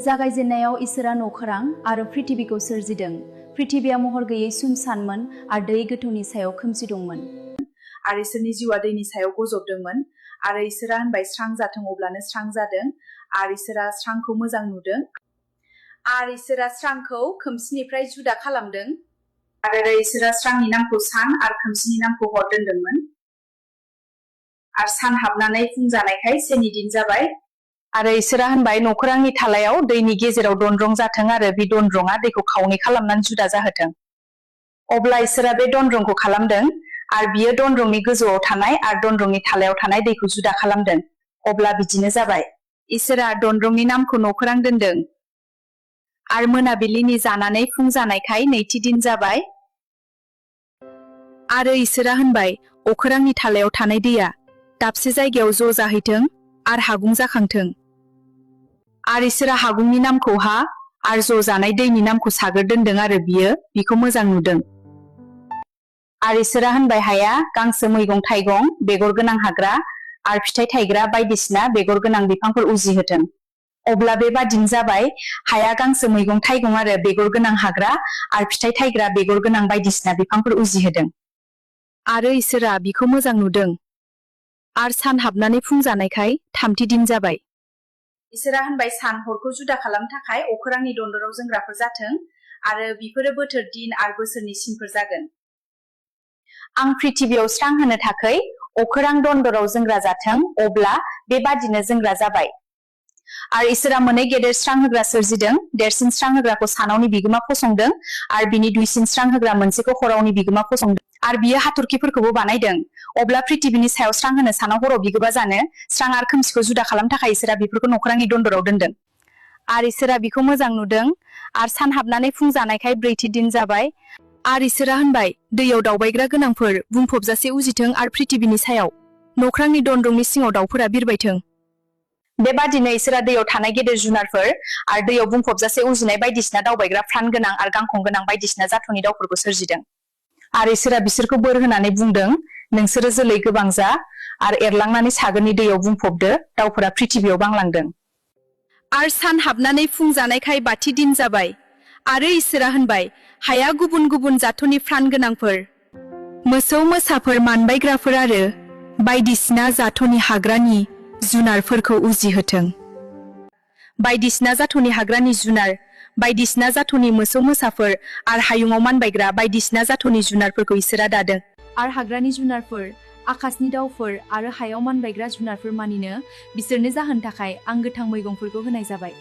जागायजेननायाव इसोरा नखरां आरो पृथिबीखौ सोरजिदों। पृथिबीया महर गैयै सुनसानमोन आरो दै गोथौनि सायाव खोमसि दंमोन। आरो इसोरनि जिउआ दैनि सायाव गजबदोंमोन। आरो इसोरा होनबाय स्रां जाथों, अब्लानो स्रां जादों। आरो इसोरा स्रांखौ मोजां नुदों। आरो इसोरा स्रांखौ खोमसिनिफ्राय जुदा खालामदों। आरो इसोरा स्रांनि नामखौ सान आरो खोमसिनि नामखौ हर दोनदोंमोन। आरो सान हाबनानै फुं जानायखाय सेनि दिन जाबाय। आरो इसोरा होनबाय नखरांनि थालायाव दैनि गेजेराव दनद्रं जाथों आरो बे दनद्रंआ दैखौ खावनै खालामनानै जुदा जाहोथों। अब्ला इसोरा बे दनद्रंखौ खालामदों आरो बियो दनद्रंनि गोजौआव थानाय आरो दनद्रंनि थालायाव थानाय दैखौ जुदा खालामदों। अब्ला बिदिनो जाबाय। इसोरा दनद्रंनि नामखौ नखरां दोनदों। आरो मोनाबिलिनि जानानै फुं जानायखाय नैथि दिन जाबाय। आरो इसोरा होनबाय अखोरांनि थालायाव थानाय दैया दाबसे जायगायाव ज' जाहैथों आरो हागुं जाखांथों। आरो इसोरा हागुंनि नामखौ हा आरो ज' जानाय दैनि नामखौ सागोर दोनदों आरो बियो बिखौ मोजां नुदों। आरो इसोरा होनबाय हाया गांसो मैगं थाइगं बेगर गोनां हाग्रा आरो फिथाइ थायग्रा बायदिसिना बेगर गोनां बिफांफोर उजिहोथों। अब्ला बेबादिनो जाबाय। हाया गांसो मैगं थाइगं आरो बेगर गोनां हाग्रा आरो फिथाइ थायग्रा बेगर गोनां बायदिसिना बिफांफोर उजिहोदों। आरो इसोरा बिखौ मोजां नुदों। आरो सान हाबनानै फुं जानायखाय थामथि दिन जाबाय। इसोरा होनबाय सान हरखौ जुदा खालामनो थाखाय अखोरांनि दनदराव जोंग्राफोर जाथों आरो बिफोरो बोथोर दिन आरो बोसोरनि सिनफोर जागोन। आं पृथिबीयाव स्रां होनो थाखाय अखोरां दनदराव जोंग्रा जाथों, अब्ला बेबादिनो जोंग्रा जाबाय। आरो इसोरा मोननै गेदेर स्रां होग्रा सोरजिदों। देरसिन स्रां होग्राखौ सानावनि बिगोमा फसंदों आरो बिनि दुइसिन स्रां होग्रा मोनसेखौ हरावनि बिगोमा फसंदों। आरो बियो हाथरखिफोरखौबो बानायदों। अब्ला पृथिबीनि सायाव स्रां होनो सानाव हराव बिगोमा जानो स्रां आरो खोमसिखौ जुदा खालामनो थाखाय इसोरा बेफोरखौ नखरांनि दनदराव दोनदों। आरो इसोरा बिखौ मोजां नुदों। आरो सान हाबनानै फुं जानायखाय ब्रैथि दिन जाबाय। आरो इसोरा होनबाय दैयाव दावबायग्रा गोनांफोर बुंफबजासे उजिथों आरो पृथिबीनि सायाव नखरांनि दनदरनि सिङाव दाउफोरा बिरबायथों। बेबादिनो इसोरा दैयाव थानाय गेदेर जुनारफोर आरो दैयाव बुंफबजासे उजिनाय बायदिसिना दावबायग्रा फ्रान गोनां आरो गांखं गोनां बायदिसिना जाथोनि दाउफोरखौ सोरजिदों। आरो इसोरा बिसोरखौ बोर होनानै बुंदों, नोंसोरो जोलै गोबां जा आरो एरलांनानै सागोरनि दैयाव बुंफबदो। दाउफोरा पृथिबीयाव बांलांदों। आरो सान हाबनानै फुं जानायखाय बाथि दिन जाबाय। आरो इसोरा होनबाय हाया गुबुन गुबुन जाथोनि फ्रान गोनांफोर मोसौ मोसाफोर मानबायग्राफोर आरो बायदिसिना जाथोनि हाग्रानि जुनारफोरखौ उजिहोथों। बायदिसिना जाथोनि हाग्रानि जुनार, बायदिसिना जाथोनि मोसौ मोसाफोर आरो हायुङाव मानबायग्रा बायदिसिना जाथोनि जुनारफोरखौ इसोरा दादों। आरो हाग्रानि जुनारफोर, आकाशनि दाउफोर आरो हायाव मानबायग्रा जुनारफोर मानिनो बिसोरनो जाहोनो थाखाय आं गोथां मैगंफोरखौ होनाय जाबाय।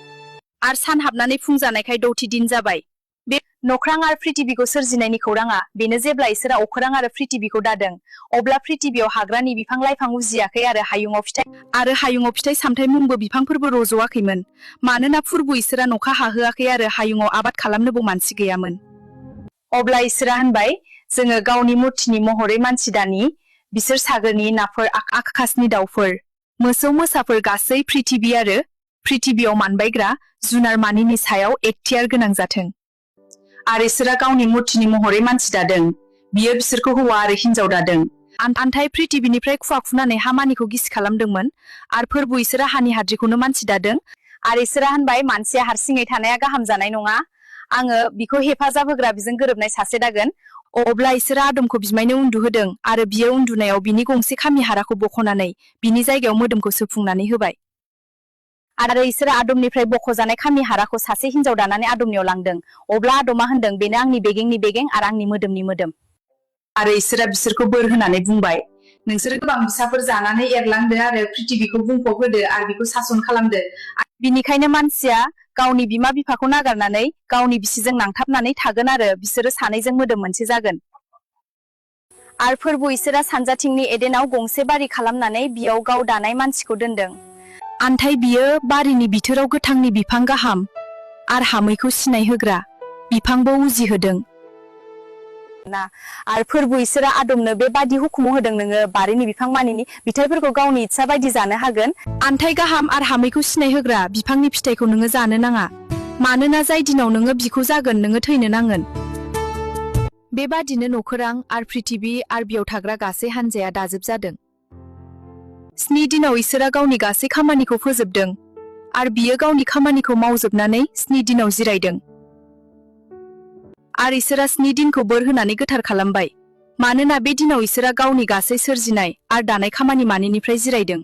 आरो सान हाबनानै फुं जानायखाय द'थि दिन जाबाय। बे नख्रां आरो पृथिबीखौ सोरजिनायनि खौराङा बेनो जेब्ला इसोरा अखोरां आरो पृथिबीखौ दादों, अब्ला पृथिबीयाव हाग्रानि बिफां लाइफां उजियाखै आरो हायुङाव फिथाइ सामथाइ मुंबो बिफांफोरबो रज'वाखैमोन। मानोना फुर्बु इसोरा नखा हाहोआखै आरो हायुङाव आबाद खालामनोबो मानसि गैयामोन। अब्ला इसोरा होनबाय जोङो गावनि मुर्तिनि महरै मानसि दानि, बिसोर सागोरनि नाफोर, आकाशनि दाउफोर, मोसौ मोसाफोर गासै पृथिबी आरो पृथिबीयाव मानबायग्रा जुनार मानिनि सायाव एखतियार गोनां जाथों। आरो इसोरा गावनि मुर्तिनि महरै मानसि दादों। बियो बिसोरखौ हौवा आरो हिनजाव दादों। आन्थाय पृथिबीनिफ्राय खुवा खुनानै हा मानिखौ गिसि खालामदोंमोन आरो फोरबो इसोरा हानि हाद्रिखौनो मानसि दादों। आरो इसोरा होनबाय मानसिया हारसिङै थानाया गाहाम जानाय नङा, आङो बिखौ हेफाजाब होग्रा बिजों गोरोबनाय सासे दागोन। अब्ला इसोरा आदमखौ बिमायनो उन्दुहोदों आरो बियो उन्दुनायाव बिनि गंसे खामि हाराखौ बख'नानै बिनि जायगायाव मोदोमखौ सोफुंनानै होबाय। आरो इसोरा आदमनिफ्राय बख'जानाय खामि हाराखौ सासे हिनजाव दानानै आदमनियाव लांदों। अब्ला आदमा होनदों बेनो आंनि बेगेंनि बेगें आरो आंनि मोदोमनि मोदोम। आरो इसोरा बिसोरखौ बोर होनानै बुंबाय, नोंसोरो गोबां फिसाफोर जानानै एरलांदो आरो पृथिबीखौ बुंफब होदो आरो बिखौ सासन खालामदो। बिनिखायनो मानसिया गावनि बिमा बिफाखौ नागारनानै गावनि बिसिजों नांथाबनानै थागोन आरो बिसोरो सानैजों मोदोम मोनसे जागोन। आरो फोरबो इसोरा सानजाथिंनि एडेनाव गंसे बारि खालामनानै बियाव गाव दानाय मानसिखौ दोनदों। आन्थाय बियो बारिनि बिथोराव गोथांनि बिफां गाहाम आरो हामैखौ सिनाय होग्रा बिफांबो उजिहोदों। आरो फोरबो इसोरा आदमनो बेबादि हुकुम होदों, नोङो बारिनि बिफां मानिनि फिथाइफोरखौ गावनि इच्छा बायदि जानो हागोन। आन्थाय गाहाम आरो हामैखौ सिनाय होग्रा बिफांनि फिथाइखौ नोङो जानो नाङा, मानोना जाय दिनाव नोङो बिखौ जागोन नोङो थैनो नांगोन। बेबादिनो नखोरां आरो पृथिबी आरो बियाव थाग्रा गासै हान्जाया दाजोब जादों। 7 दिनाव इसोरा गावनि गासै खामानिखौ फोजोबदों आरो बियो गावनि खामानिखौ मावजोबनानै 7 दिनाव जिरायदों। आरो इसोरा 7 दिनखौ बोर होनानै गोथार खालामबाय, मानोना बे दिनाव इसोरा गावनि गासै सोरजिनाय आरो दानाय खामानि मानिनिफ्राय जिरायदों।